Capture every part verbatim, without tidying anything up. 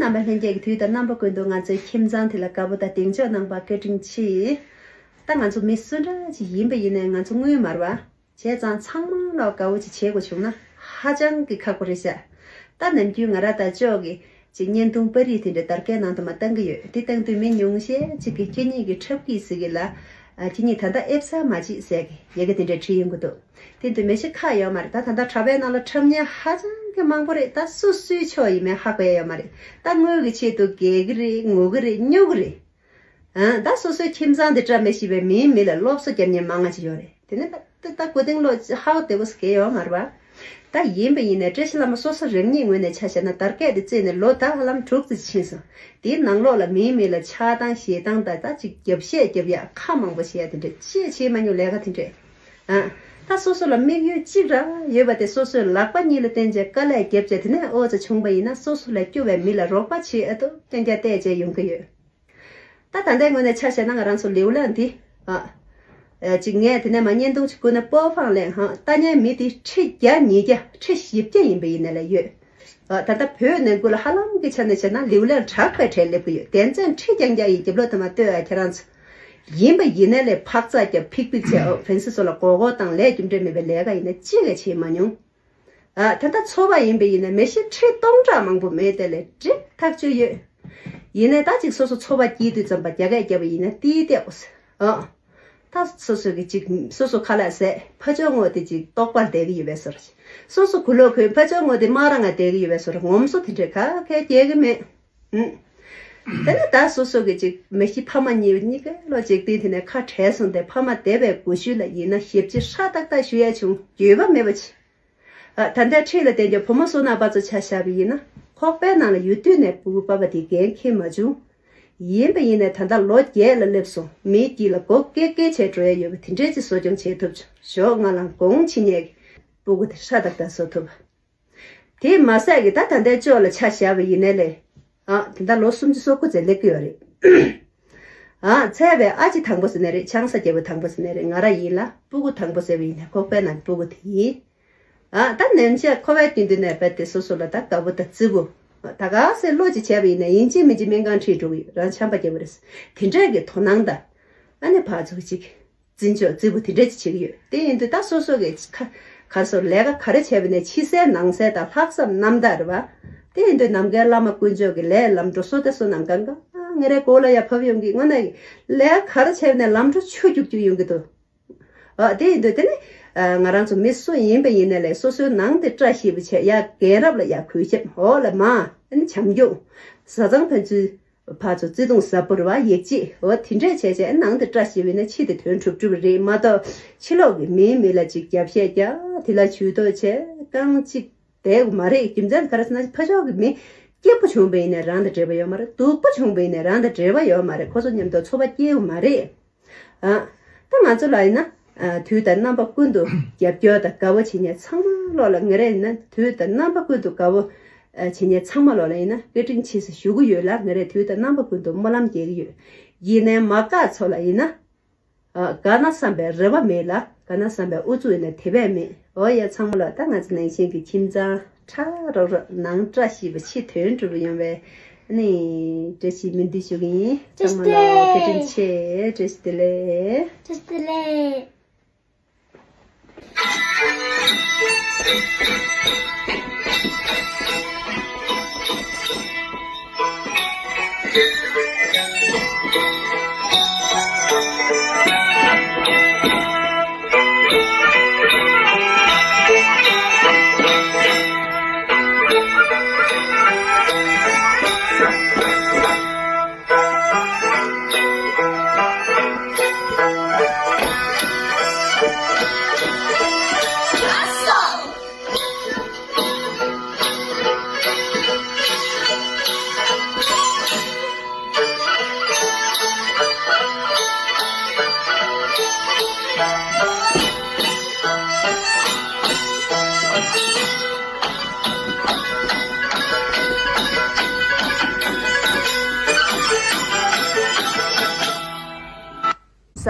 རྣམ་པ་ལྷན་རྒྱས་ཀྱི་དུས་དང་རྣམ་པ་ཀུན་ཏུ་ང་ཚོའི་ཁྱིམ་ཚང་དེ་ལ་དགའ་པོ་དང་གདེང་འཇོག་གནང་བར་བཀའ་དྲིན་ཆེ། ད་ང་ཚོ་མི་སུ་འདྲ་ཅིག་ཡིན་པ་ཡིན་ནའི་ང་ཚོ་དངུལ་མར་བ། བྱས་ཙང་ཚང་མ་ལ་དགའ་བོ་ཅིག་བྱེད་དགོས་བྱུང་ན་ཧ་ཅང་གི་ཁག་པོ་རེད་ཤག་ད་ནམ་རྒྱུན་ང་ར་དང་ཅོག་གི་ཅིག་བརྙན་ཐུང་པར་རིས་དེ་འདྲ་དར་རྒྱས་ནང་དུ་མ་བཏང་གི་ཡོད། དེ་བཏང་དུས་མི་ཉུང་ཤས་ཅིག་གིས་ཁྱེད་གཉིས་ཀྱི་འཁྲབ་ཀྱིས་ཟེར་གི་ལ། ཨ། ཁྱེད་གཉིས་ད་ལྟ་ཨེབ་ས་མ་བྱེད་ཟེར་གི་ཡི་གེ་དེ་འདྲ་བྲིས་ཡོང་གི་འདུག་དེ་དུས་མི་ཤི་ཁ་ཡོད་མ་རེད། ད་ད་ལྟ་དྲ་བའི་ནང་ལ་འཁྲབ་མཁན་ཧ་ཅང་གི་མང་པོ་རེད། ད་སུ་སུའི་ཕྱོགས་ཡིན་མིན་ཧ་གོ་ཡ་ཡོད་མ་རེད། ད་དངུལ་གྱི་ཆེད་དུ་རྒྱལ་གི་རེད། ངུ་གི་རེད། སྨྱོ་གི་རེད། ཨ། ད་སོ་སོའི་ཁྱིམ་ཚང་འདི་བཀྲ་མི་ཤིས་པའི་མིའི་མི་ལ་སློབ་གསོ་རྒྱབ་མཁན་མང་ང་ཅིག་ཡོད་རེད། དེ་ནས་ད་ད་གོ་ཐེངས་ལོ་ཧ་བདེ་བོ་གས་ཡོད་མ་རེད་པ། ད་ཡིན་པ་ཡིན་ནའི་བཀྲ་ཤིས་བླ་མ་སོ་སོ་རང་ཉིད་ངོས་ནས་ཆ་བཞག་ན་དར་རྒྱས་དེ་བརྩིས་ནས་ལོ་ད་ཧ་ལམ་དྲུག་ཙམ་ཕྱིན་སོང་། དེའི་ནང་ལོགས་ལ་མིའི་མི་ལ་ཆགས་སྡང་ཞེ་སྡང་དང་ད་ཅིག་རྒྱབ་བཤད་རྒྱབ་ཡ་ཁ་མང་པོ་བཤད་ཡ་དེ་འདྲ་ཅིག་བྱེད་མ་མྱོང་། ལས་ཀ་དེ་འདྲས། ཨ། ད་སོ་སོ་ལ་དམིགས་ཡུལ་གཅིག་རང་ཡོད་པ་དེ་སོ་སོའི་ལག་པ་གཉིས་ལ་བརྟེན་བྱས་དཀའ་ལས་བརྒྱབ་བྱས་དེ་ནས་ཨོ་ཙམ་བྱུང་པ་ཡིན་ན་སོ་སོ་ལས་སྐྱོ་བའི་མི་ལ་རོགས་པ་བྱེད་ཨ་ཏོ་རྐྱང་རྐྱང་བལྟས་བྱས་ཡོང་གི་ཡོད། ད་ད་ལྟའི་ངོས་ནས་ཆ་བཞག་ན་ང་རང་ཚོ་ལེའུ་ལན་འདི། ཨ། ཨ། ཅིག་ངས་དེ་ནས་མ་བརྙན་ཐུང་ཅིག་བསྐུར་ན་སྤོབས་ཕངས་ལེན་ཧང་ལྟ་མཁན་མི་དེ་ཁྲི་བརྒྱ་ཉིས་བརྒྱ་ཁྲི་བཞི་བརྒྱ་ཡིན་པ་ཡིན་ན་ལས་ཡོད། ཨ། ད་ལྟ་བོད་ནང་ཁུལ་ལ་ཧ་ལམ་གྱི་ཆ་ནས་བྱས་ན་ལེའུ་ལན་དྲག་པའི་གྲས་སླེབས་ཀྱི་ཡོད། དེ་ཚན་ཁྲི་བརྒྱ་བརྒྱ་ཡི་རྒྱབ་ལོགས་དུ་མ་ལྟོས་ཨ་ཁྱེད་རང་ཚོ། ཡིན་པ་ཡིན་ན་ལས་ཕག་ཚག་རྒྱབ་ཕིག་ཕིག་བྱས་ཨོ་ཕན་སི་ཚོ་ལ་མགོ་སྐོར་དང་ལས་རྒྱུ་འབྲས་མེད་པའི་ལས་ཀ་ཡིན་ན་ཅི་ག་བྱེད་མ་མྱོང་། ཨ། ད་ལྟ་ཚོ་པ་ཡིན་པ་ཡིན་ན་མི་ཤི་ཁྲི་སྟོང་ཕྲག་མང་པོ་མེད་དེ་ལས་འགྲིག་ཐག་ཆོད་ཡོད། ཡིན་ནའི་ད་ཅིག་སོ་སོ་ཚོ་པ་སྐྱིད་དུས་ཙམ་པ་རྒྱ་སྐད་རྒྱབ་པ་ཡིན་ན་ཏིའི་ཏེའོ་ཟེར། ཨ། ད་སོ་སོ་གི་ཅིག་སོ་སོ་ཁ་ལག་ཟས་ཕ་ཆོས་ངོ་དེ་ཅིག་ལྟོགས་པར་བསྡད་ཀྱི་ཡོད་པའི་བཟོ་འདྲ། སོ་སོ་གུ་ལོག་གོན་ཕ་ཆོས་ངོ་དེ་དམག་ར་ང་བསྡད་ཀྱི་ཡོད་པའི་བཟོ་འདྲ། ངོམ་སོ་དེ་འདྲས་ག་གེ་རྒྱག་གི་མེད། ཨུམ། དེ་ནས་ད་སོ་སོ་གི་ཅིག་མི་ཤི་ཕ་མ་གཉིས་གཉིས་ཀ་ལོ་འཇིག་རྟེན་དེ་ནས་ཁ་བྲལ་སོང་སྟེ་ཕ་མ་འདས་པའི་སྒུལ་ཤུགས་ལ་ཡིན་ན་ཞབས་ཕྱི་ཧྲ་ཏག་ཏག་ཞུ་ཡ་བྱུང་། འགྱོད་པ་མེད་པ་བྱས། ཨ། ད་ལྟའི་འཁྲིས་ལ་བསྡད་རྒྱུ་བུ་མོ་བསོད་ནམས་པ་ཚོ་ཆ་བཞག་པ་ཡིན་ན་ཁོག་པའི་ནང་ལ་ཡོད་དུས་ནས་སྤུ་གུ་པ་ཕ་དེ་འགན་འཁྱེར་མ་བྱུང་། ཡིན་པ་ཡིན་ནས་ད་ལྟ་ལོ་བརྒྱད་ལ་སླེབས་སོང་། མིའི་དཀྱིལ་ལ་མགོ་ཀེ་ཀེ་བྱས་འགྲོ་ཡ་ཡོད་པ་དེ་འདྲས་ཅིག་གསོ་སྐྱོང་བྱེད་ཐུབ་བྱུང་། ཞོགས་སྔ་ལངས་དགོང་ཕྱི་ཉལ་གི་སྤུ་གུ་དེ་ཧྲ་ཏག་ཏག་གསོ་ཐུབ། དེས་མ་ཟད་ཀྱི་ད་ད་ལྟའི་ཅོག་ལ་ཆ་བཞག་པ་ཡིན་ནའི་ལས། ཨ། དེ་འདྲ་ལོ་སུམ་ཅུ་སོ་དགུ་ཙམ་སླེབས་ཀྱི་ཡོད་རེད། ཨ། འཚར་བའི་ཨ་ཅེ་དང་པོ་ཟེར་ནའི་རེད། ཆང་ས་རྒྱལ་པོ་དང་པོ་ཟེར་ནའི་རེད། ང་ར་ཡིན་ལ་སྤུ་གུ་དང་པོ་ཟེར་བ་ཡིན་ན་ཁོག་པའི་ནང་སྤུ་གུ་དེ་ཡིན། ཨ། ད་ནན་ཆེ་ཁོ་བའི་སྟེང་དུ་ནས་བེད་དེ་སོ་སོ་ལ་ད་དགའ་པོ་དང་བརྩི་བོ། ད་ག་སེ་བློ་ཅིག་བྱས་པ་ཡིན་ན་ཡིན་གཅིག་མིན་གཅིག་སྨན་ཁང་ཁྲིད་འགྲོ་གི་ཡོད། རང་ཆམ་པ་རྒྱབ་པ་རེད། དེ་འདྲས་ཀྱི་དོ་སྣང་དང་། ཨ་ནི་ཕར་ཚུར་ཅིག་བརྩི་འཇོག་བརྩི་བོ་དེ་འདྲ་ཅིག་བྱེད་ཀྱི་ཡོད། དེ་ཡིན་དུས་ད་སོ་སོ་གི་ཁ་ག་སོ་ལས་ཀ་ག་རེ་བྱས་པ་ནས་ཕྱི་གསལ་ནང་གསལ་དང་ལྷག་བསམ་རྣམ་དག་རེད་བ། དེ་ཡིན་དུས་ནམ་མཁའི་བླ་མ་དཀོན་མཆོག་གི་ལས་ལམ་འགྲོ་སོ་དེ་སོ་ནམ་གང་ག་ང་རའི་གོ་ལ་ཡ་བབས་ཡོང་གི་དངོས་གནས་ཀྱི་ལས་ཀ་ག་རེ་བྱས་པ་ནས་ལམ་འགྲོ་ཆུ་རྒྱུག་རྒྱུག་ཡོང་གི་འདུག་ཨ། དེ་ཡིན་དུས་དེ་ནི་ཨ། ང་རང་ཚོ་མི་སུ་ཡིན་པ་ཡིན་ནའི་ལས་སོ་སོའི་ནང་དེ་བཀྲ་ཤིས་པ་བྱས་ཡ། རྒན་རབས་ལ་ཡ་གུས་ཞབས། འོག་ལ་མ་ཨ་ནི་བྱམས་སྐྱོང་། བཟའ་ཚང་ཕན་ཚུན་ཕར་ཚུར་བརྩེ་དུང་ཟབ་པོ་རེད་བ། ཡིད་ཆེས། འོ་དེ་འདྲས་བྱས་བྱས་ནང་དུ་བཀྲ་ཤིས་པ་ཡིན་ན་ཕྱི་དེ་དོན་གྲུབ་གྲུབ་རེད་མ་གཏོགས་ཕྱི་ལོགས་ཀྱི་མིའི་མི་ལ་ཅིག་རྒྱབ་བཤད་རྒྱག་དེ་ལ་ཇུས་གཏོགས་བྱས་རྐང་གཅིག་བསྡད་དགོས་མ་རེད། རྒྱུ་མཚན་ག་རེ་ཟེར་ན་ཕ་ཕྱོགས་ཀྱི་མི་སྐྱིད་པོ་བྱུང་བ་ཡིན་ན་རང་དང་འབྲེལ་བ་ཡོད་མ་རེད། སྡུག་པོ་བྱུང་བ་ཡིན་ན་རང་དང་འབྲེལ་བ་ཡོད་མ་རེད། ཁོ་ཚོ་མཉམ་དུ་འཚོ་བ་སྐྱེལ་དགོས་མ་རེད། ཨ། ད་ང་ཚོ་ལ་ཡིན་ན། ཨ། དུས་དང་རྣམ་པ་ཀུན་ཏུ་རྒྱབ་སྐྱོར་དང་དགའ་བོ་བྱེད་མཁན་ཚང་མ་ལོག་ལ་ང་རས་ཡིན་ན་དུས་དང་རྣམ་པ་ཀུན་ཏུ་དགའ་བོ་ཨ། བྱེད་མཁན་ཚང་མ་ལོག་ལ་ཡིན་ན་བཀའ་དྲིན་ཆེ་ཟེར་ཞུ་གི་ཡོད་ལ། ང་རས་དུས་དང་རྣམ་པ་ཀུན་ཏུ་སྨོན་ལམ་རྒྱག་གི་ཡོད། ཡིན་ནའི་མ་དགའ་ཚོ་ལ་ཡིན་ན། ཨ། དགའ་ན་བསམ་པའི་རེ་བ་མེད་ལ། དགའ་ན་བསམ་པའི་ཨུ་ཚུགས་ཡིན་ན་དེ་བས་མེད། འོ་ཡ། ཚང་མ་ལ་ད་ང་ཚོ་ནང་བཞིན་གྱི་ཁྱིམ་ཚང་ཁྲ་རོག་རོག་ནང་བཀྲ་ཤིས་པ་ཕྱི་དོན་གྲུབ་པ་ཡོང་བའི་ནི་བཀྲ་ཤིས་སྨོན་འདུན་ཞུ་གི་ཡིན། ཚང་མ་ལ་བཀའ་དྲིན་ཆེ། བཀྲ་ཤིས་བདེ་ལེགས། བཀྲ་ཤིས་བདེ་ལེགས།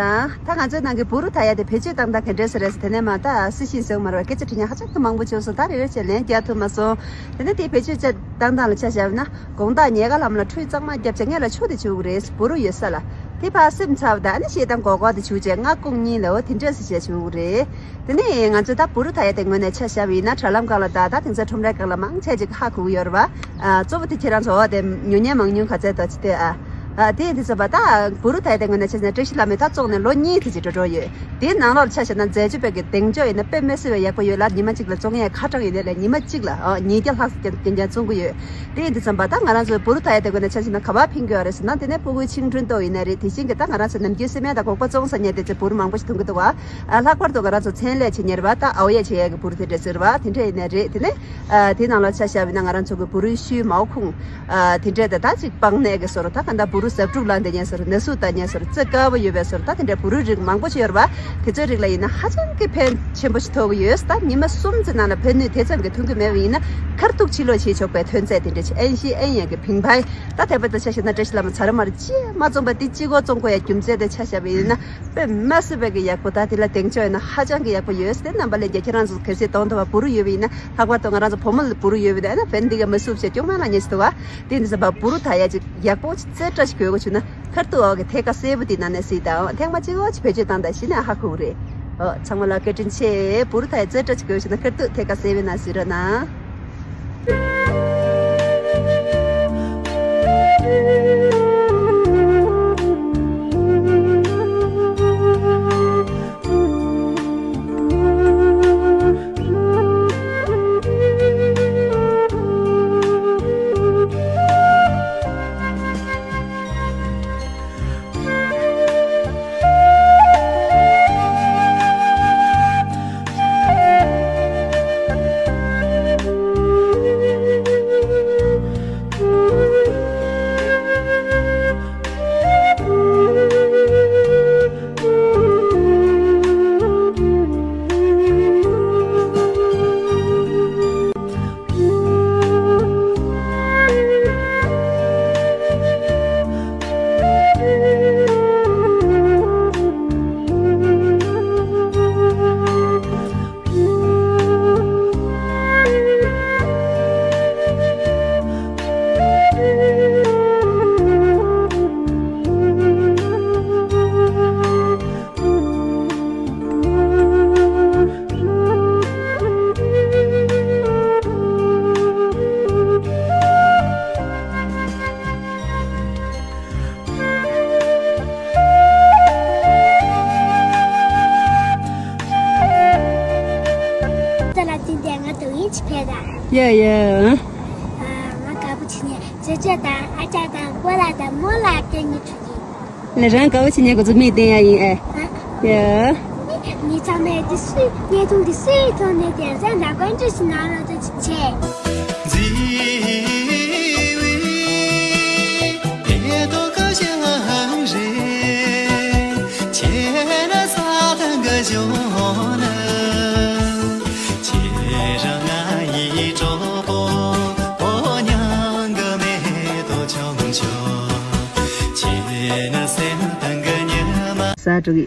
ད་ད་ང་ཚོའི་ནང་གི་བུ་རུ་ཐ་ཡ་དེ་བེད་སྤྱོད་བཏང་སྟངས་ག་འདྲས་སེ་རེད་ཟེར། དེ་ནས་མ་ད་སི་ཤིན་ཟེར་མ་རེད་བ། སྐད་ཆ་དྲི་མཁན་ཧ་ཅང་གི་མང་པོ་བྱུང་སོང་། ད་རེ་རེ་བྱས་ལན་རྒྱག་ཐུབ་མ་སོང་། དེ་ནས་དེའི་བེད་སྤྱོད་བཏང་སྟངས་ལ་ཆ་བཞག་ན། དགོང་དག་ཉལ་ཁ་ལམ་ལ་ཁྲུས་གཙང་མ་བརྒྱབ་བྱས་སྔས་ལ་ཆུ་དེ་བྱུག་གི་རེད། བུ་རུ་ཡོད་ས་ལ། དེ་ཕར་སེམས་ཚ་བ་དང་ཨ་ནི་ཤེལ་དང་སྒོར་སྒོར་དེ་བྱུག་བྱས་སྔ་དགོང་གཉིས་ལ་འོ་དེ་འདྲས་སེ་བྱས་བྱུག་གི་རེད། དེ་ནས་ང་ཚོས་ད་བུ་རུ་ཐ་ཡ་དེ་ངོས་ནས་ཆ་བཞག་པ་ཡིན་ན། དྲ་ལམ་སྒང་ལ་ད་ད་དེང་སང་ཁྲོམ་རའི་སྒང་ལ་མང་ཆེ་ཅིག་ཧ་གོ་གི་ཡོད་རེད་བ། ཨ་གཙོ་བོ་དེ་ཁྱེད་རང་ཚོ་འོ་དེ་ཉོ་མཁན་མང་ཉུང་ག་ཚད་དང་ཅི་དེ་ཨ། ཨ་དེ་ཡིན་དུས་ཙམ་པ་ད་བུ་རུ་ཐ་ཡ་དེ་ངོས་ནས་ཆ་བཞག་ན། བཀྲ་ཤིས་བླ་མས་ད་བཙོང་ནས་ལོ་གཉིས་དེ་ཅིག་འགྲོ་འགྲོ་ཡོད། དེའི་ནང་ལོགས་ལ་ཆ་བཞག་ན་འཛད་སྤྱོད་པའི་གི་གདེང་འཇོག་ཡིན་ན་དཔེ་མི་སྲིད་པའི་ཡག་པོ་ཡོད་ལ། ཉི་མ་གཅིག་ལ་བཙོང་ཡས་ཁ་གྲངས་ཡིན་ནའི་ལས་ཉི་མ་གཅིག་ལ་ཨ་ཉིས་བརྒྱ་ལྷག་ཙམ་རྐྱང་རྐྱང་བཙོང་གི་ཡོད། དེ་ཡིན་དུས་ཙམ་པ་ད་ང་རང་ཚོའི་བུ་རུ་ཐ་ཡ་དེ་ངོས་ནས་ཆ་བཞག་ན་ག་པར་ཕན་གྱི་ཡོད་རེད་ཟེར་ན། དེ་ནས་ཕྲུ་གུའི་ཆིང་ཁྲོན་ཏོག་ཡིན་ནའི་རེད། དེ་བཞིན་གི་ད་ང་རང་ཚོ་ནམ་རྒྱུན་སེམས་ཡག་དང་སྒོག་པ་བཙོང་ཟ་མཁན་དེ་ཚོ་བུ་རུ་མང་པོ་ཞིག་འཐུང་གི་འདུག་བ། ཨ་ལྷག་པར་དུ་ང་རང་ཚོ་མཚན་ལས་བྱེད་མཁན་རེད་བ། ད་ཨའོ་ཡ་བྱེད་ཡས་ཀྱི་བུ་རུ་དེ་འདྲས་ཟེར་བ། དེ་འདྲས་ཡིན་ནའི་རེད། དེ་ནས་ཨ་དེའི་ནང་ལ་ཆ་བཞག་པ་ཡིན་ན་ང་རང་ཚོ་གི་བུ་རུའི་ཤུལ་མའོ་ཁུང་། ཨ་དེ་འདྲས་དང་ད་ཅིག་པང་གནས་ཀྱི་བཟོ་འདྲ། ད་ག་འདྲ་བུ་རུ་ཟབ་སྒྲུབ་ལངས་བསྡད་མཁན་བཟོ་འདྲ། ན་ཟུག་བཏང་མཁན་བཟོ་འདྲ། རྩེ་དཀར་པོ་ཡོད་པའི་བཟོ་འདྲ། ད་དེ་འདྲའི་བུ་རུའི་རིགས་མང་པོ་ཞིག་ཡོད་རེད་བ། དེ་ཚོའི་རིགས་ལ་ཡིན་ན་ཧ་ཅང་གི་ཕན་ཆེན་པོ་ཞིག་ཐོགས་ཀྱི་ཡོད། ད་ཉི་མ་གསུམ་ཙམ་ནང་ལ་ཕན་ནུས་དེ་ཙམ་གྱི་ཐོན་གྱི་མེད་པ་ཡིན་ན། ཁ་ཐུག་ཕྱི་ལོགས་བྱེད་ཆོག་པའི་ཐོན་རྫས་དེ་འདྲ་ཅིག་ཨན་ཤི་ཨན་ཡན་གྱི་བིང་ཕའི། ད་དེ་བར་དུ་ཆ་བཞག་ན་བཀྲ་ཤིས་བླ་མ་ཚ་ར་མར་ཅི་མ་བཙོང་པ་དེ་གཅིག་པོ་བཙོང་དགོས་ཡ་རྒྱུ་མཚན་དེ་ཆ་བཞག་པ་ཡིན་ན། དཔེ་མ་སྲིད་པའི་གི་ཡག་པོ། ད་དེ་ལ་གདེང་འཇོག་ཡོད་ན་ཧ་ཅང་གི་ཡག་པོ་ཡོད། དེ་རྣམ་པ་ལྷན་རྒྱས་ཁྱེད་རང་ཚོ་གལ་སྲིད་གདོང་དུ་བ་བུ་རུ་ཡོད་པ་ཡིན་ན། ལྷག་པར་དུ་ང་རང་ཚོ་བུ་མོ་ལ་བུ་རུ་ཡོད་པ་ཡིན་ན་ཨ་ན་བན་འདི་ག་མི་སུབ་བྱས་སྐྱོང་མ་ལ་ཉེ་ཞིག་འདུག་བ། དེ་འདི་ཚོ་བ་བུ་རུ་ད་ཡ་ཅིག་ཡག་པོ་ཅིག་རྩེ་བཀྲ་ཞིག་དགོས་དགོས་བྱུང་ན། ཁར་ཐུག་འོག་གི་ཐད་ཀ་སེར་པོ་དེ་ནང་ནས་གཟིགས་དང་། ཐེངས་མ་གཅིག་འོག་ཅིག་བེད་སྤྱོད་བཏང་དང་། གཞི་ནས་ཧ་གོ་གི་རེད། ཨོ་ཚང་མ་ལ་བཀའ་དྲིན་ཆེ། བུ་རུ་ད་ཡ་རྩེ་བཀྲ་ཅིག་དགོས་བྱུང་ན་ཁར་ཐུག་ཐད་ཀ་སེར་པོའི་ནང་གཟིགས་རོགས་གནང་། ས་ལ་བརྟེན་ཏེ་ང་དུ་ཡིན་ཅི་ཕེ་ད། ཡ་ཡ། ང་དགའ་པོ་བྱེད་ཉེ་ཇེ་ཇེ་དང་ཨ་ཅག་དང་ཀོ་ལ་དང་མོ་ལ་སྐད་ཉེ་ཆུ་ཡིན། ལ་རང་དགའ་པོ་བྱེད་ཉེ་གོ་ཚོད་མིག་བསྟན་ཡ་ཡིན་ཨེ། ཡ། ངས་ཚང་མས་དེ་སུས་བརྙན་ཐུང་འདི་སུས་ཐོན་ནས་དེ་ཚོ་འདྲ་བཀའ་འདྲི་ཞིག་གནང་རོགས་ཅིག་བྱས། ས་དྲུག་གི།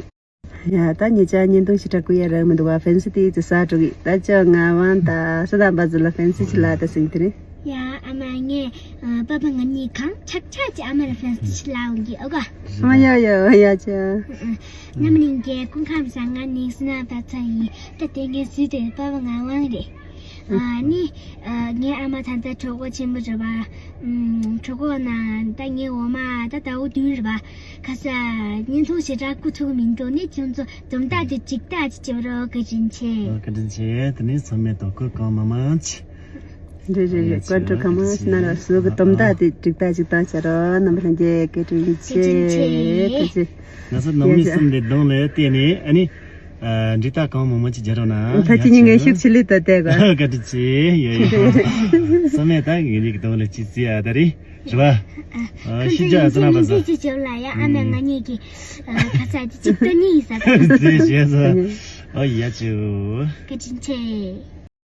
ཡ་ད་ཉེ་ཆར་བརྙན་ཐུང་ཞིག་སྤྲད་དགོས་ཡ་རག་མི་འདུག་བ། ཧྥན་སི་དེ་ཙི་ས་དྲུག་གི། ད་ཅོ་ང་དབང་ད་ས་དང་པ་ཙི་ལ་ཧྥན་སི་ཆི་ལ་ད་སིང་དེ་རེད། ཡ་ཨ་མ་ངས་པ་པ་ང་གཉིས་གང་ཆག་ཆག་ཅིག་ཨ་མ་ལ་ཧྥན་སི་ཆི་ལ་འོང་གི་ཨོ་ག་ཨ་ཡ་ཡ་ཡ་ཅ། རྣམ་གླིང་གི་སྐུ་ཁམས་བཟང་། ང་ནི་སི་ན་པ་ཚ་ཡིན། ད་དེ་ངས་སུས་དེ་པ་པ་ང་དབང་རེད། ཨ་ནི། ཨ་ངའི་ཨ་མ་ད་ལྟ་གྲོད་ཁོག་ཆེན་པོ་རེད་བ། ཨུམ་གྲོད་ཁོག་ན་ད་ངའི་འོ་མ་ད་ཟླ་བ་བདུན་རེད་བ། ཁ་ས་བརྙན་ཐུང་ཞེ་དྲག་བསྐུར་ཐུབ་ཀྱི་མིན་འགྲོ་ནི་ཁྱོད་ཚོ་དུམ་བཏགས་དེ་ཅིག་བཏགས་ཅིག་བྱེད་རོགས། བཀའ་དྲིན་ཆེ། བཀའ་དྲིན་ཆེ། དེ་ནས་ཚང་མས་དོ་ཁུར་གང་མང་མང་བྱེད། རེད་རེད་རེད། བཀའ་དྲིན་གང་མང་ཞིག་གནང་རོགས། སུ་གི་དུམ་བཏགས་དེ་ཅིག་བཏགས་ཅིག་བཏང་བྱེད་རོགས། རྣམ་པ་ལྷན་རྒྱས་བཀའ་དྲིན་ཆེ། བཀའ་དྲིན་ཆེ། ཐུགས་རྗེ་ཆེ། ང་ཚོ་ནང་མི་གསུམ་དེ་གདོང་ལ་བལྟས་ནས་ཨ་ནི། ཨ་འདྲི་རྟགས་གང་མང་མང་ཅིག་རྒྱག་རོགས་གནང་། ད་ཁྱེད་གཉིས་ངས་ཤུགས་ཆེ་ལེ་ད་བལྟས་ག་བཀའ་དྲིན་ཆེ། ཡོད་ཡོད། བསམ་མེད་ད་ངེད་གཉིས་ཀྱི་གདོང་ལ་ཅི་བརྩི་ཨ་ད་རེད་རེད་བ། ཨ་ཤི་རྒྱ་ཨ་ཙི་ན་པ་ས། ཅི་བྱེད་ལ་ཡ་ཨ་མས་ང་གཉིས་ཀྱི་ཁ་ས་ཅི་ཅིག་ཏུ་ནི་ཡིན་ས། བརྩི་བྱས་ས། ཨོ་ཡ་ཅིའུ། བཀའ་དྲིན་ཆེ།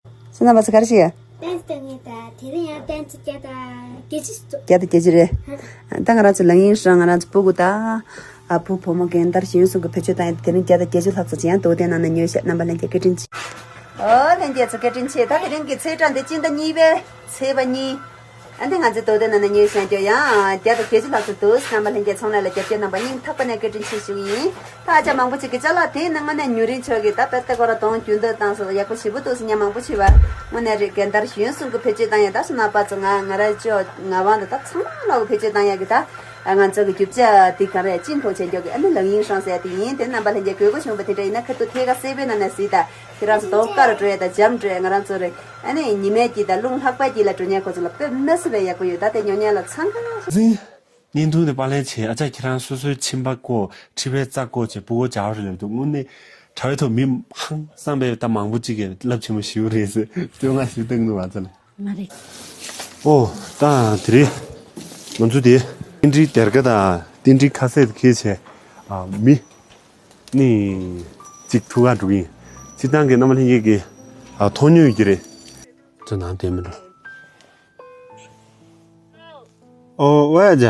ཨ་ཙི་ན་པ་ས་ག་རེ་ཞིག་ཡ། པན་ཙི་ཏ་ངེས་ད་དེ་རིང་ཡང་པན་ཙི་བརྒྱ་དང་བརྒྱད་ཅུ་ཙམ། བརྒྱ་དང་བརྒྱད་ཅུ་རེད། ད་ང་རང་ཚོ་ལ་ཡིན་ཧྲང་ང་རང་ཚོ་སྤུ་གུ་ད། ཨ་བུ་བུ་མོ་རྒན་དར་གཞོན་གསུམ་གྱི་བེད་སྤྱོད་བཏང་ཡ་དེ་རིང་བརྒྱ་དང་བརྒྱད་ཅུ་ལྷག་ཙམ་ཅིག་ཡང་དོ་དེ་ནང་ནས་ཉོས་ཤག་རྣམ་པ་ལྷན་རྒྱས་བཀའ་དྲིན་ཆེ། ཨོ་ལྷན་རྒྱས་ཚོ་བཀའ་དྲིན་ཆེ། ད་དེ་རིང་གི་ཚེས་གྲངས་འདི་སྤྱི་ཟླ་གཉིས་པའི་ཚེས་པ་གཉིས། ཨ་འདི་ང་ཚོའི་དོ་དེ་ནང་ནས་ཉོས་ཤག་རྒྱུ་ཡང་བརྒྱ་དང་བརྒྱད་ཅུ་ལྷག་ཙམ་འདུག་རྣམ་པ་ལྷན་རྒྱས་ཚང་མ་ལ་རྒྱབ་སྐྱོར་གནང་བ་སྙིང་ཐག་པ་ནས་བཀའ་དྲིན་ཆེ་ཞུ་གི་ཡིན། ད་ཨ་ཅག་མང་པོ་ཅིག་གི་ཅ་ལག་དེ་ནི་དངོས་གནས་ཉུང་རིན་ཆོག་གི་ད་དཔེ་ལྟ་ཁོ་ར་གདོང་རྒྱུན་སྡོད་བཏང་སོང་ཡག་པོ་ཞེ་པོ་འདུག་ཟེར་མཁན་མང་པོ་ཞིག་བ། དངོས་གནས་རེད། རྒན་དར་གཞོན་གསུམ་གྱི་བེད་སྤྱོད་བཏང་ཡ་ད་སོ་ན་པ་ཚོ་ང་ང་ར་ཅོ་ང་བང་དུ་ད་ཚང་མ་ལོག་གི་བེད་སྤྱོད་བཏང་ཡ་གི་ད་ང་ཚོ་གི་རྒྱུ་ཆ་དེ་ག་རེ་ཅི་མཐོང་ཆེན་མགྱོགས་གི་ཨ་ནི་ལག་ཡིན་ཧྲང་ཟེར་ཡ་དེ་ཡིན། དེ་རྣམ་པ་ལྷན་རྒྱས་དགོས་མཁོ་བྱུང་བ་དེ་འདྲ་ཡིན་ན་ཁ་ཐུག་ཐད་ཀ་གསལ་པོའི་ནང་ནས་གཟིགས་ད། ཁྱེད་རང་ཚོ་གདོང་དཀར་འགྲོ་ཡ་ད་འཇམ་འགྲོ་ཡ་ང་རང་ཚོ་རེད། ཨ་ནི་ཉི་མའི་དཀྱིལ་དང་རླུང་ལྷགས་པའི་དཀྱིལ་ལ་འགྲོ་མཁན་ཁོ་ཚོ་ལ་དཔེ་མི་སྲིད་པའི་ཡག་པོ་ཡོད། ད་དེ་ཉོ་མཁན་ལ་འཚང་ཁ་ཤོར། བརྙན་ཐུང་དེ་པར་ལེན་བྱས། ཨ་ཅག་ཁྱེད་རང་སོ་སོའི་མཆིན་པ་བཀོག་མཁྲིས་པའི་རྩ་བཀོག་བྱས་སྤུ་གུ་བྱ་བ་རེད་ལབ་འདུག་དངོས་གནས་དྲ་བའི་ཐོག་མི་ཧང་སངས་པའི་ད་མང་པོ་ཅིག་གིས་རླབས་ཆེན་པོ་ཞིག་རེད་ཟེར་བསྟོད་བསྔགས་ཞིག་བཏང་འདུག་ང་ཚོ་ལ། མ་རེད། ཨོ་ད་དེ་རེད། ང་ཚོ་དེ་རྟེན་འབྲེལ་སྡེར་ཁ་དང་རྟེན་འབྲེལ་ཁ་ཟས་དེ་འཁྱེར་བྱས། ཨ་མི་ནི་གཅིག་ཐུག་ག་འགྲོ་གི་ཡིན། སྤྱིར་བཏང་གི་རྣམ་པ་ལྷན་རྒྱས་ཀྱི་ཨ་མཐོང་མྱོང་ཡོད་ཀྱི་རེད། ཚོ་ནང་དེ་མི་འགྲོ། ཨོ་ཝེ་ཇ།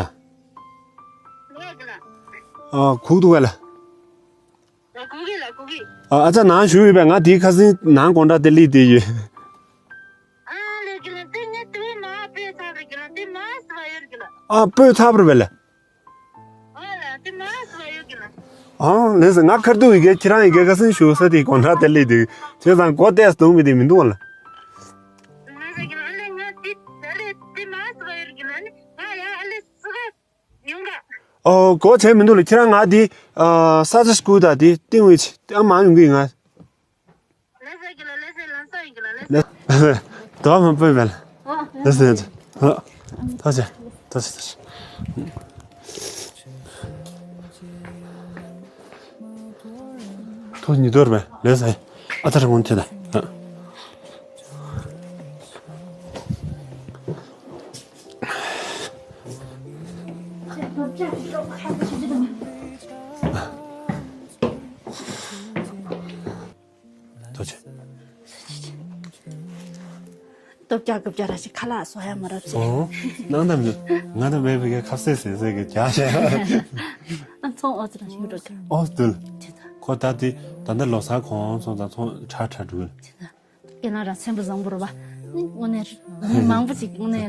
ཨ་ཁུག་ཏུ་ཝེ་ལ། ཨ་ཨ་ཅག་ནང་བཞུགས་ཡོད་པས། ང་དེའི་ཁ་སང་ནང་དགོང་དྲ་དེ་སླེབས་བསྡད་ཡོད། ཨ་སྤོས་ཚར་བ་རེད་པས་ལ། ཨ་ལགས་སོ། ང་ཁར་ཐུག་ཡི་གེ་ཁྱེད་རང་ཡི་གེ་ཁ་སང་བཞུགས་ས་དེའི་དགོང་དྲ་དེ་སླེབས་བསྡད་ཡོད། བྱས་ཙང་སྒོ་བཏེགས་སྡོད་པ་དེ་མི་འདུག་ལ། ཨོ་གོ་བྱས་མི་འདུག་ལ། ཁྱེད་རང་ང་དེ་ཨ་ས་ཆ་སྐུ་དང་དེ་སྟེང་བའི་ཆེ་ཨ་མ་ཡོང་གི་ང་། ལགས་སོ། དོ་མ་པོས་མེད་ལ། ལགས་སོ། ལགས་སོ། ཐོག་ཆེ་ཐོག་ཆེ་ཐོག་ཆེ། ཐོག་ཉི་དོར་མེད་ལགས་སོ། ཨ་ཐར་ངོ་ཐེ་ད། ཐུགས་རྗེ་ཆེ། སྟོབས་རྒྱག་སྐབས་རྒྱག་ར་ཞིག་ཁ་ལག་བཟོ་ཡ་མ་རབས་ཟེར། ཨོ། ནང་དམ་ང་དང་བས་བས་ཁ་ཟས་ཟས་ཟས་ཀྱི་རྒྱག་བྱས། ཨ་ཚོང་ཨོ་ཙི་ར་ཞིག་འགྲོ་གི། ཨོ་དུལ། ཁོ་ད་དེ་ད་ལྟ་ལོ་གསར་གོང་སོང་ཙང་ཚོང་ཁྲ་ཁྲ་འགྲོ་གི། རྒན་ལགས་རང་སེམས་པ་བཟང་པོ་རེད་པ། དངོས་གནས་མི་མང་པོ་ཅིག་དངོས་གནས་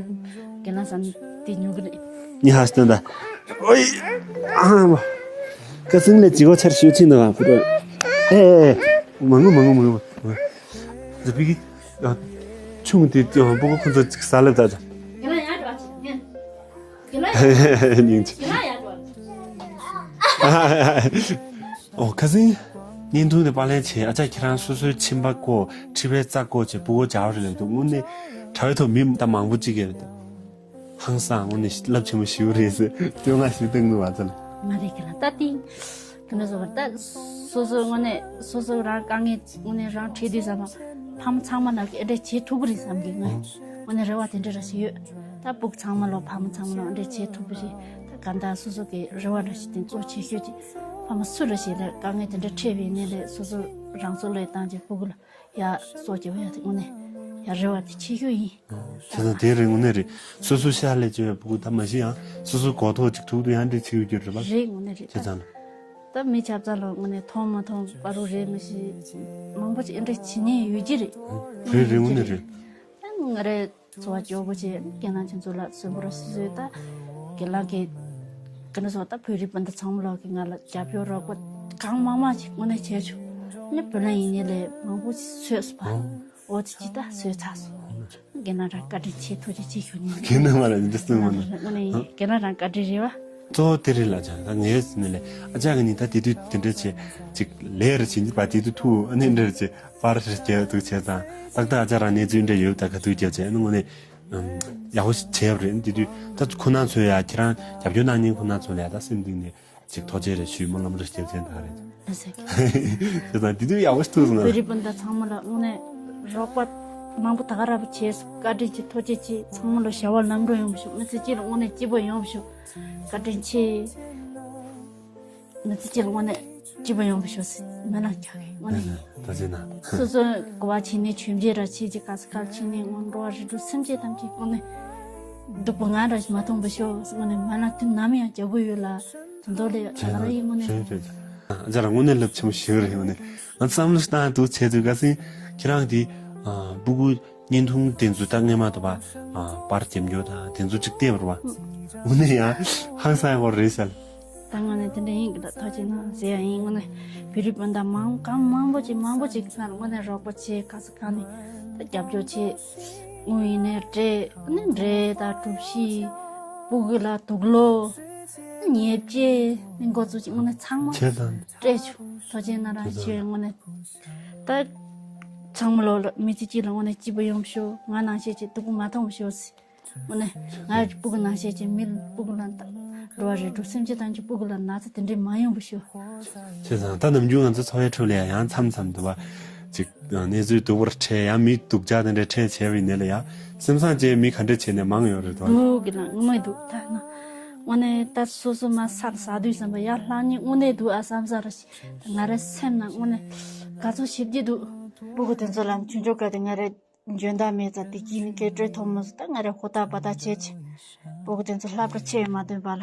རྒན་ལགས་སམ་དེ་ཉོ་གི་རེད། ཉི་ཧ་སྟོན་ད། ཨོའི། ཨ་མ། ཁ་སང་ལས་ཅི་གོ་ཆར་ཤུ་ཆིན་ད་བ་ཕུ་རོ། ཨེ་ཨེ་ཨེ། མང་གོ་མང་གོ་མང་གོ། ཛ་པི་ཀི། ཆུང་དེ་སྤུ་གུ་ཁོ་ཚོ་ཅིག་ས་ལེབ་ད་ད། རྒན་ལགས་ཡར་འགྲོ་ཨ་ཅིག་རྒན། རྒན་ལགས་ཡར་འགྲོ་ཨ་ཅིག་སྙིང་རྗེ། རྒན་ལགས་ཡར་འགྲོ་ཨ་ཅིག་ཨོ་ཁ་སང་། བརྙན་ཐུང་དེ་པར་ལེན་བྱས། ཨ་ཅག་ཁྱེད་རང་སོ་སོའི་མཆིན་པ་བཀོག་མཁྲིས་པའི་རྩ་བཀོག་བྱས་སྤུ་གུ་བྱ་བ་རེད་ལབ་འདུག་དངོས་གནས་དྲ་བའི་ཐོག་མི་ད་མང་པོ་ཅིག་གིས་ཧང་སང་དངོས་གནས་རླབས་ཆེན་པོ་ཞིག་རེད་ཟེར་བསྟོད་བསྔགས་ཤིག་བཏང་འདུག་བ་ཚ་ལ། མ་རེད་གི་ལ་ད་ཏིང་། ག་ནས་བཟོ་བར་ད་སོ་སོ་དངོས་གནས་སོ་སོ་རང་དཀའ་ངལ་དངོས་གནས་རང་འཕྲད་དུས་ཙམ་པ་ཕ་མ་ཚང་མ་ལ་གི་ཨེ་འདྲ་བྱེད་ཐུབ་ཀྱི་རེད་བསམ་གི་ང་དངོས་གནས་རེ་བ་དེ་འདྲ་ར་ཞིག་ཡོད། ད་སྤུ་གུ་ཚང་མ་ལོ་ཕ་མ་ཚང་མ་ལོ་ཨེ་འདྲ་བྱེད་ཐུབ་ཀྱི་རེད། ད་ག་འདྲ་སོ་སོ་གི་རེ་བ་འདྲ་ཞིག་དེ་གཙོ་ཆེ་ཤོས་ཀྱི་ཕ་མ་སུ་ར་ཞིག་ལ་དཀའ་ངལ་དེ་འདྲ་འཕྲད་པའི་གནས་ལས་སོ་སོ་རང་སོ་ལས་བཏང་རྗེས་སྤུ་གུ་ལ་ཡ་སོ་སྐྱེ་བོ་ཡ་དེ་དངོས་གནས་ཡ་རེ་བ་དེ་ཆེ་ཤོས་ཡིན། བྱས་ཙང་དེ་རེད་དངོས་གནས་རེད། སོ་སོ་ཤ་ལས་བཅོས་པའི་སྤུ་གུ་ད་མ་གཞི་ཡང་སོ་སོ་གོ་ཐོག་ཅིག་ཐུག་དུས་ཡང་འདྲི་ཚིག་རྒྱུ་རེད་པ། རེད་དངོས་གནས་རེད། བྱས་ཙང་། ད་མི་ཆབ་ཚང་ལ་དངོས་གནས་མཐོང་མ་མཐོང་བ་རུ་རེད་མི་ཤེས། མང་པོ་ཅིག་ཨེ་འདྲ་བྱེད་ཉེན་ཡོད་ཀྱི་རེད། རེད་རེད་དངོས་གནས་རེད། ང་རེད། འཚོ་བ་སྐྱོ་པོ་བྱས་རྒན་ལགས་ཁྱེད་ཚོ་ལ་གསོན་པོ་ར་སོ་སོའི་ད་རྒན་ལགས་ཀྱི་ག་ནས་སོང་ད་བོད་རིགས་སྤུན་ཟླ་ཚང་མ་ལོག་གི་ང་ལ་རྒྱབ་སྐྱོར་རོགས་པ་གང་མང་མང་ཞིག་དངོས་གནས་བྱས་བྱུང་། ནི་བུ་ལོན་ཡིན་ཉེ་ལས་མང་པོ་ཞིག་སོས་སོ་པ། ཨོ་ཙི་ཅི་ད་སོས་ཚར་སོང་། རྒན་ལགས་རང་བཀའ་དྲིན་ཆེ་ཐུགས་རྗེ་ཆེ་ཞུ་ཉེ་རྒན་ལགས་མ་ལ་འདི་སྟོན་མ་ན་དངོས་གནས་རྒན་ལགས་རང་བཀའ་དྲིན་རེད་བ། གཙོ་བོ་དེ་རེད་ལ་ཅང་ད་ངས་ཟིན་ནས་ལས་ཨ་ཅག་གི་ནི་ད་དེ་དུས་དེ་འདྲ་བྱས་ཅིག་ལས་རེ་བྱེད་ཀྱི་པ་དེ་དུས་ཐུག་ཨ་ནི་འདྲ་རེ་བྱས། པར་རེ་རྒྱབ་འདུག་བྱས་ཙང་ཏག་ཏག་ཨ་ཅག་རང་གནས་ཚུལ་འདྲ་ཡོད་ད་ག་དུས་རྒྱབ་བྱས་ཨ་ནི་དངོས་གནས་ཡག་པོ་ཞིག་བྱས་པ་རེད། དེ་དུས་ད་ཁོ་ན་ཚོས་ཡ་ཁྱེད་རང་རྒྱབ་སྐྱོར་གནང་མཁན་ཁོ་ན་ཚོ་ལ་ཡ་ད་སེམས་གཏིང་ནས་ཅིག་ཐུགས་རྗེ་ཆེ་ཞུས་མོ་ལམ་རེ་རྒྱབ་མཁན་ད་རེད། ལགས་སོ། བྱས་ཙང་དེ་དུས་ཡག་པོ་ཞིག་ཐུག་སོང་ན། བོད་རིགས་སྤུན་ཟླ་ཚང་མ་ལ་དངོས་གནས་རོགས་པ་མང་པོ་ད་ག་ར་བ་བྱས་སོང་། བཀའ་དྲིན་ཆེ་ཐུགས་རྗེ་ཆེ། ཚང་མ་ལ་ཞི་བ་ལམ་འགྲོ་ཡོང་བ་ཤོག་མི་ཚེ་གཅིག་ལ་དངོས་གནས་སྐྱིད་པོ་ཡོང་བ་ཤོག་བཀའ་དྲིན་ཆེ། མི་ཚེ་གཅིག་ལ་དངོས་གནས་སྐྱིད་པོ་ཡོང་བ་ཤོག་ཟེར་སྨོན་ལམ་རྒྱག་གི་དངོས་གནས་ཡིན། ད་ཟེར་ན། སོ་སོ་གོ་བ་བྱིན་ནས་ཆོས་འབྱེད་ར་བྱེད་ཀྱི་ག་ས་ག་ལ་ཕྱིན་ནས་དངོས་འགྲོ་བ་རིགས་དྲུག་སེམས་ཅན་ཐམས་ཅད་དངོས་གནས་སྡུག་པོ་ང་ར་ཞིག་མ་མཐོང་བ་ཤོག་ཟེར་དངོས་གནས་སྨོན་ལམ་དུས་ནམ་ཡང་རྒྱག་གི་ཡོད་ལ། མདོ་ལས་ད་ར་ཡིན་དངོས་གནས། རེད་རེད། ཨ་ཅག་རང་དངོས་གནས་ལབ་ཆེན་པོ་ཞིག་རེད། དངོས་གནས་ང་བསམ་བློ་ཞིག་བཏང་འདུག་བྱས་དུས་ཁ་སང་ཁྱེད་རང་དེ་ཨ་སྤུ་གུ་བརྙན་ཐུང་དེ་ཚོ་ད་སྔས་མ་དུ་བ་ཨ་པར་རྒྱབ་རྒྱུ་དང་དེ་ཚོ་གཅིག་བལྟས་པ་རེད་བ། དངོས་གནས་ཡང་ཧང་སང་ཡག་པོ་རེད་ཤག་ད་དངོས་གནས་དེ་འདྲ་ཡིན་གི། ད་ཐུགས་རྗེ་གནང་ཟེར་ཡ་ཡིན། དངོས་གནས་བོད་རིགས་སྤུན་ཟླ་མང་གང་མང་པོ་ཅིག་མང་པོ་ཅིག་སྔར་དངོས་གནས་རོགས་པ་བྱས། ག་ས་ག་ནས་ད་རྒྱབ་སྐྱོར་བྱས། དངུལ་ཡིན་ནའི་སྤྲད། ཨ་ནི་འབྲས་དང་གྲུ་བཞི། སྤུ་གུ་ལ་དུག་ལོག་ཉལ་ཆས། ཨ་ནི་འགོ་བཙུགས་ཅིག་དངོས་གནས་ཚང་མ་བྱས་ཙང་། སྤྲད་བྱུང་། ཐུགས་རྗེ་གནང་རང་བྱས། དངོས་གནས་ད་ཚང་མ་ལོ་ལ་མི་ཚེ་གཅིག་ལ་དངོས་གནས་སྐྱིད་པོ་ཡོང་བ་ཤོག་ང་ནང་བཞིན་ཅིག་སྡུག་པོ་མ་མཐོང་བ་ཤོག་ཟེར། དངོས་གནས་ང་སྤུ་གུ་ནང་བཞིན་ཅིག་མི་ལ་སྤུ་གུ་ལ་འགྲོ་བ་རེད་འགྲོ། སེམས་ཅན་ཐམས་ཅད་སྤུ་གུ་ལ་ན་ཚ་དེ་འདྲས་མ་ཡོང་བ་ཤོག་བྱས་ཙང་ད་ནམ་རྒྱུན་ང་ཚོ་འཚོ་བའི་ཁྲོད་ལ་ཡང་མཚམས་མཚམས་དུ་བ་ཅིག་གནས་ཚུལ་སྡུག་པར་འཕྲད། ཡང་མི་སྡུག་ཅག་དེ་འདྲ་འཕྲད་བྱས་པའི་ནས་ལ་ཡང་སེམས་བཟང་བྱས་མི་ག་འདྲ་བྱས་ནས་མང་ཡོད་རེད་དོ། སྡུག་གི་ལ་ངོ་མ་སྡུག་ད་ན། དངོས་གནས་ད་སོ་སོ་མ་ས་ལ་ཟ་དུས་བསམ་པ་ཡ་ལྷག་ཉིན་དངོས་གནས་སྡུག་ཨ་བསམ་ས་ར་ཞིག་ང་རའི་སེམས་ནང་དངོས་གནས་དགའ་ཚོར་ཞེ་པོ་ཅིག་འདུག་སྤུ་གུ་དེ་ཚོ་ལ་ཆུང་ཆུང་སྐབས་དེ་ང་རའི་འཇོན་ཐང་མེད་ཙང་བདེ་སྐྱིད་ནི་སྐད་སྤྲོད་ཐོག་མ་སུ་ད་ང་རའི་ཧོ་ཏག་པ་ཏག་བྱས་ཆེ། སྤུ་གུ་དེ་ཚོ་སློབ་གྲྭ་ཆས་མ་ཐོན་པ་ལ།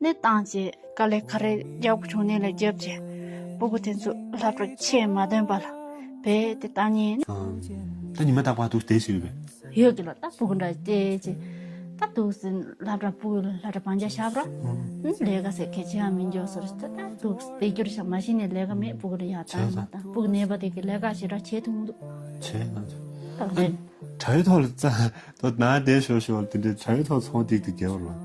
ནས་བཏང་བྱས་དཀའ་ལས་ཁ་རས་རྒྱག་དགོས་བྱུང་ནས་ལས་རྒྱབ་བྱས། སྤུ་གུ་དེ་ཚོ་སློབ་གྲྭ་ཆས་མ་ཐོན་པ་ལ་བས་དེ་ལྟ་ཉན། ཨང་། ད་ཉི་མ་རྟག་པར་འདུག་བསྡད་ཞིག་ཡོད་པས། ཡོད་ཀྱི་ལ་ད་སྤུ་གུ་འདྲ་བལྟས་བྱས། ད་འདུག་སེ་སློབ་གྲྭ་སྤུ་གུ་ལ་སློབ་གྲྭ་བང་ཆ་བཞག་པ་ར། ཨང་། ལས་ཀ་ཟེར་གལ་ཆེ་ཡང་མི་འཇོག་ཟེར། ད་ད་འདུག་སེ་བསྡད་རྒྱུར་ཤག་མ་གཞི་ནས་ལས་ཀ་མེད། སྤུ་གུ་ལ་ཡག་བྱས་ཙང་། ད་སྤུ་གུ་ནད་པ་དེ་གི་ལས་ཀ་ཞེ་དྲག་བྱེད་ཐུབ་མི་འདུག་བྱས་ཙང་། ད་ལས། དྲ་བའི་ཐོག་ལ་རྩ་དོ་ནང་བསྡད་ཤོར་ཤོར་དེ་འདྲའི་དྲ་བའི་ཐོག་ཚོང་ཏིག་ཏིག་རྒྱལ་བ་ལ།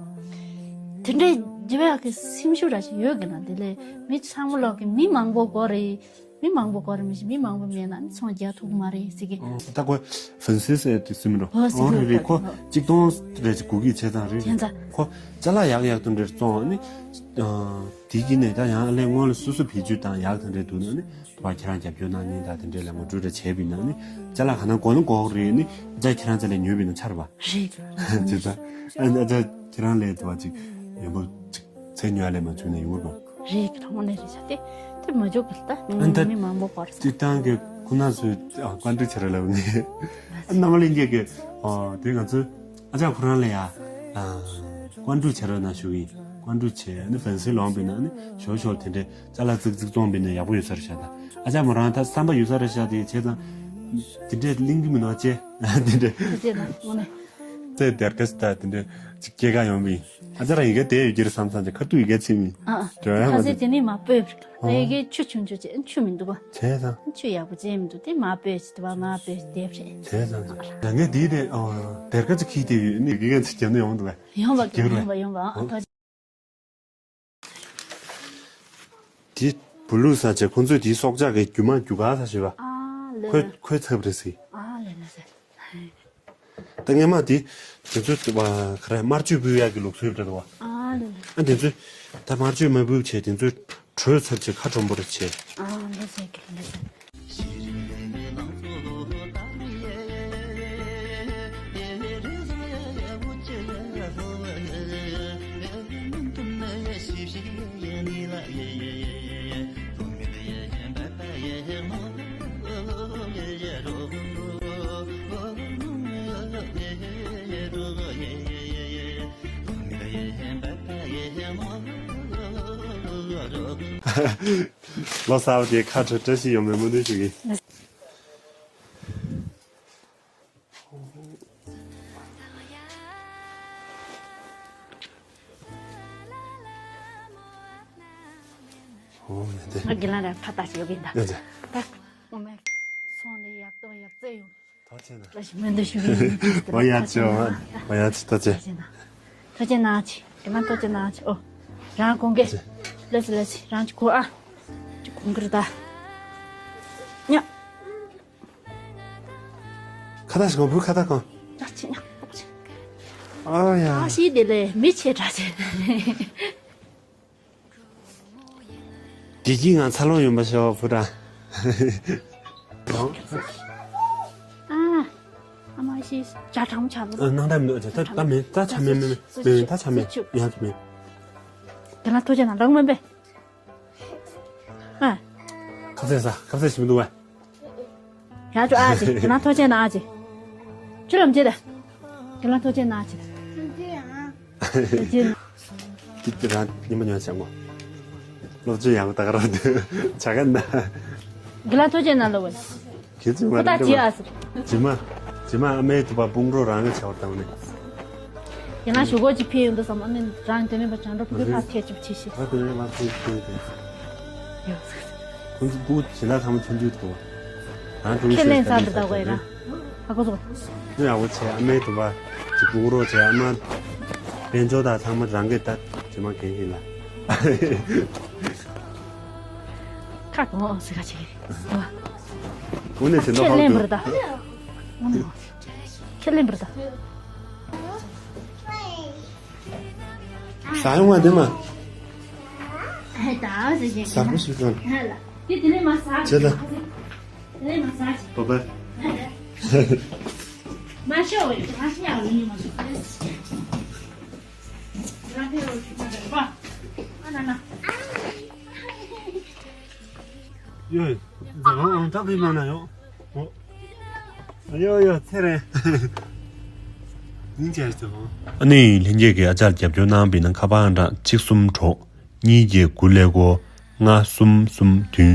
དེ་འདྲའི་རྒྱལ་བ་གི་སེམས་ཤུགས་ར་ཞིག་ཡོད་གི་ན། དེ་ལས་མི་ཚང་མ་ལོག་གི་མི་མང་པོ་དགོས་རེད། མི་མང་པོ་དགོས་རེད་མི་ཤེས། མི་མང་པོ་མེད་ན་ནི་ཚོང་རྒྱག་ཐུབ་མ་རེད་ཟེར་གི། ད་ཁོ་ཧྥན་སི་ཟེར་དུས་སེམས་རོ། ཨོ་ཟེར་ཨོ་རེད་རེད། ཁོ་གཅིག་སྟོང་རེད་ཅིག་གུ་གི་བྱས་ཙང་རེད། བྱས་ཙང་། ཁོ་ཅ་ལག་ཡག་ཡག་དུ་འདྲེར་བཙོང་ནི། དེ་གི་ནས་ད་ཡང་ཨ་ལས་སྔོན་ལ་སོ་སོ་བེད་སྤྱོད་དང་ཡག་དང་འདྲེ་འདུག་ན་ནི། དུ་བ་ཁྱེད་རང་རྒྱབ་སྐྱོར་གནང་མཁན་དང་དེ་འདྲས་ལ་ངོ་སྤྲོད་རེ་བྱས་པ་ཡིན་ན་ནི་ཅ་ལག་ག་ན་གོ་ན་གོ་རེད་ནི་ཅ་ཁྱེད་རང་ཅ་ལག་ཉོས་པ་ཡིན་ན་ཆར་བ། རེད། ཅི་ད། ཨ་ཅ་ཁྱེད་རང་ལས་དུ་བ་ཅིག་ཡོན་པོ་ཅིག་ཚེ་ཉོ་ཡ་ལས་མ་བྱུང་ན་ཡོང་གི་མ། རེད་ཀྱི་དང་ནས་རེད་ཤག་དེ་དེ་མ་འཇོག་གི་ད་ཨ་ད་མི་མང་པོ་གོ་རེད་ཤག་དེ་ཏང་གི་ཁོ་ན་ཚོས་བཀའ་འདྲི་བྱེད་ར་ལབ་ནི་ཨ་ནམ་ལས་འགྱེད་གི་དེ་ང་ཚོས། ཨ་ཅག་ཁོ་རང་ལ་ཡ། ཨ། ཀོན་ཀྲུའུ་བྱེད་རོགས་གནང་ཞུ་གི་ཡིན། ཀོན་ཀྲུའུ་བྱེད་ནི་བན་སེ་ལོང་པའི་ནང་ནི་ཞོ་ཞོ་དེ་འདྲའི་ཅ་ལག་ཙིག་ཙིག་བཙོང་པའི་ནི་ཡག་པོ་ཡོད་ས་རེད་ཤག་ད་ཨ་ཅག་མོ་རང་ད་བསམ་པ་ཡོད་ས་རེད་ཤག་དེ་བྱས་ཙང་། དེ་འདྲའི་གླིང་གི་མི་ནོར་ཅེ། དེ་འདྲའི། དེ་ན་དངོས་གནས། ཚེ་སྡེར་ཁ་ཞིག་ད་དེ་འདྲའི་ཅིག་སྐྱེ་ཁ་ཡོང་བའི། ཨ་ཅག་རང་ཡི་གེ་དེ་ཡོད་ཀྱི་རེད་བསམ་བསམ་ཅིག་ཁ་ཐུག་ཡི་གེ་ཚིག་མིན། ཨ་ཨ། དྲི་བ་ཡང་ཁ་མ་ཟེར་ཚིག་དེ་ནི་མ་སྤོས། ད་ཡི་གེ་ཆུ་ཆུང་ཆུང་ཅིག་ཆུ་མི་འདུག་ག་བྱས་ཙང་། ཆུ་ཡག་པོ་ཅན་མི་འདུག་དེ་མ་སྤོས་ཅིག་དེ་བ་མ་སྤོས་ཅིག་དེ་བྱས། བྱས་ཙང་། ད་ངས་དེའི་དེ་ཨོ་སྡེར་ཁ་ཅིག་ཁྱིས་དེ་ཡོད་ནི་དགེ་རྒན་ཚིག་རྒྱབ་ན་ཡོང་འདུག་ག་ཡོང་བ་རྒྱབ་རེད། ཡོང་བ་ཡོང་བ་ཨ་ཨོ། ད། དེ་བུ་ལུག་ས་ཆེ་ཁོང་ཚོས་དེའི་སྲོག་ཆགས་ཀྱི་རྒྱུ་མ་རྒྱུ་ག་ས་ཞེས་པ། ཨ་ལེ། ཁོས་ཁོས་ཚབ་རེད་ཟེར། ཨ་ལེ་ལེ་ཟེར། ད་སྔས་མ་དེ་དེ་ཚོས་བ་ག་རེ་དམར་མཆོད་འབུལ་ཡག་གི་ལུགས་སྲོལ་རེད་བ། ཨ་ལེ་ལེ། ཨ་དེ་ཚོས་ད་དམར་མཆོད་མ་འབུལ་བྱས་དེ་ཚོས་དྲོད་ཚབ་བྱས་ཁ་གྲུང་པོ་རེ་བྱས། ཨ་ལེ་ཟེར་གི་ལེ་ཟེར། ལོ་གསར་པ་དེ་ཁ་བྲལ་བཀྲ་ཤིས་ཡོང་བའི་སྨོན་འདུན་ཞུ་གི། ཨོ་ཡ་དེ། ང་དགེ་ལགས་ལ་ཁ་བཏགས་ཤིག་ཡོད་གི་ད། ཡ་དེ། ད་ངོ་མ་སོང་ནས་ཡག་ཏོ་ཡག་རྩེ་ཡོང་། ཐུགས་རྗེ་གནང་། བཀྲ་ཤིས་སྨོན་འདུན་ཞུ་གི་ཡིན། ཨོ་ཡ་ཅོ། ཨོ་ཡ་ཅོ་ཐུགས་རྗེ། ཐུགས་རྗེ་གནང་། ཐུགས་རྗེ་གནང་ཅི། དེ་མ་ཐུགས་རྗེ་གནང་ཅི། ཨོ། རང་གོང་གེ། ལེ་སི་ལེ་སི་རང་ཅི་གོ་ཨ། ཅི་གོང་གེ་རེད་ད། ཉ། ཁ་ཏ་ཞིག་གོང་བུ་ཁ་ཏ་གོང་། ཅ་ཅི་ཉ་པོ་ཅི། ཨོ་ཡ། ཨ་ཤི་དེ་ལས་མི་ཆེ་དྲག་ཆེ། བདེ་སྐྱིད་ངང་འཚར་ལོངས་ཡོང་བ་ཤོག་བུ་ར། ཨ། ཨ་མ་ཤི་ཇ་གྲང་མོ་ཆགས་འདུག་ཨ་ནང་ད་མི་འདུག་ད་ད་མེད་ད་ཆ་མེད་མེད་མེད་མེད་ད་ཆ་མེད་ཡང་ཆ་མེད། དེ་ལ་ཐུགས་རྗེ་གནང་ལགས་མེད་པས། ཨ། ཁ་ཟས་ཟ་ཁ་ཟས་ཞིམ་འདུག་བས། ཡང་ཅོ་ཨ་ཅེ་དེ་ལ་ཐུགས་རྗེ་གནང་ཨ་ཅེ། ཅུ་ལམ་ཅེ་ད། དེ་ལ་ཐུགས་རྗེ་གནང་ཨ་ཅེ། ཅེ། ཏི་ཏི་རང་ཉི་མ་ཉོ་ཆ་མོ། སློབ་སྦྱོང་ཡག་པོ་ད་ག་རང་དུ་བྱ་ག་ན། གི་ལ་ཐོ་ཅན་ན་ལོ་བ། ཁྱེད་ཚོས་མ་ཁོ་ད་རེད་ཇི་ཨ་སི། ཇི་མ། ཇི་མ་ཨ་མའི་དུ་བ་དཔུང་རོགས་རང་གི་བྱ་བར་བཏང་ནས། ཡང་ན་ཞུ་སྒོ་ཅིག་ཕེབས་ཡོང་དུས་སམ། ཨ་ནི་རང་དོན་མེད་པ་བྱང་འགྲོ་བུ་གུ་ཕར་ཐད་ཅིག་ཕྱི་ཤི། ཨ་དོན་མེད་པ་ཕེབས་ཕེབས་ཏེ། ཡོད་སི། ཁོང་ཚོ་བུ་ཇི་ལ་ཚང་མ་ཆུང་ཆུང་དུ། རང་ཀྲུང་ཁྱེད་ལེན་ས་འདི་ལྟ་བས་ར། ཨ་ཁོ་ཚོ། ནུ་ཡག་པོ་བྱས། ཨ་མའི་དུ་བ་ཅིག་དཔུང་རོགས་བྱས། ཨ་མ་དཔལ་འབྱོར་དང་ཚང་མ་རང་གི་ད་ཇི་མ་གན་ཡིན་ལ། ཁ་གོང་ཟི་ཁ་ཆེ་གི་རེད། དུ་བ། འོ་ནས་ཇི་འདྲ་ཁྱེད་ལེན་ཧོ་པར་ད། འོ་ནས་ཁྱེད་ལེན་པར་ད། ཟ་ཡོང་བ་འདི་མ། ཧེ་ད་ཟེར་གྱི། ཟ་པོ་ཞིག་ཙམ། ཧ་ལ། དེ་དེ་ནས་མ་ཟ། ཇི་ལ། དེ་ནས་མ་ཟ། པ་པ། མ་ཤོ་བའི་ང་ཤི་ཡ་ལུས་མ་ཤོ། རང་ཕེ་རོ་ཤི་ན་རེ་བ། ཨ་ན་ན། ཡོད། ཟ་ཨང་ཏག་ཏག་མ་ན་ཡོད། ཨོ། ཡོ་ཡོ་ཚེ་རིང་། ཉིན་བྱས་སོང་། ཨ་ནི་ལྷན་རྒྱས་ཀྱིས་ཨ་ཅག་ལ་རྒྱབ་སྐྱོར་གནང་བ་ཡིན་ན་ཁ་པར་ཨང་གྲངས་གཅིག་གསུམ་དྲུག་གཉིས་བརྒྱད་དགུ་ཀླད་ཀོར་ལྔ་གསུམ་གསུམ་བདུན།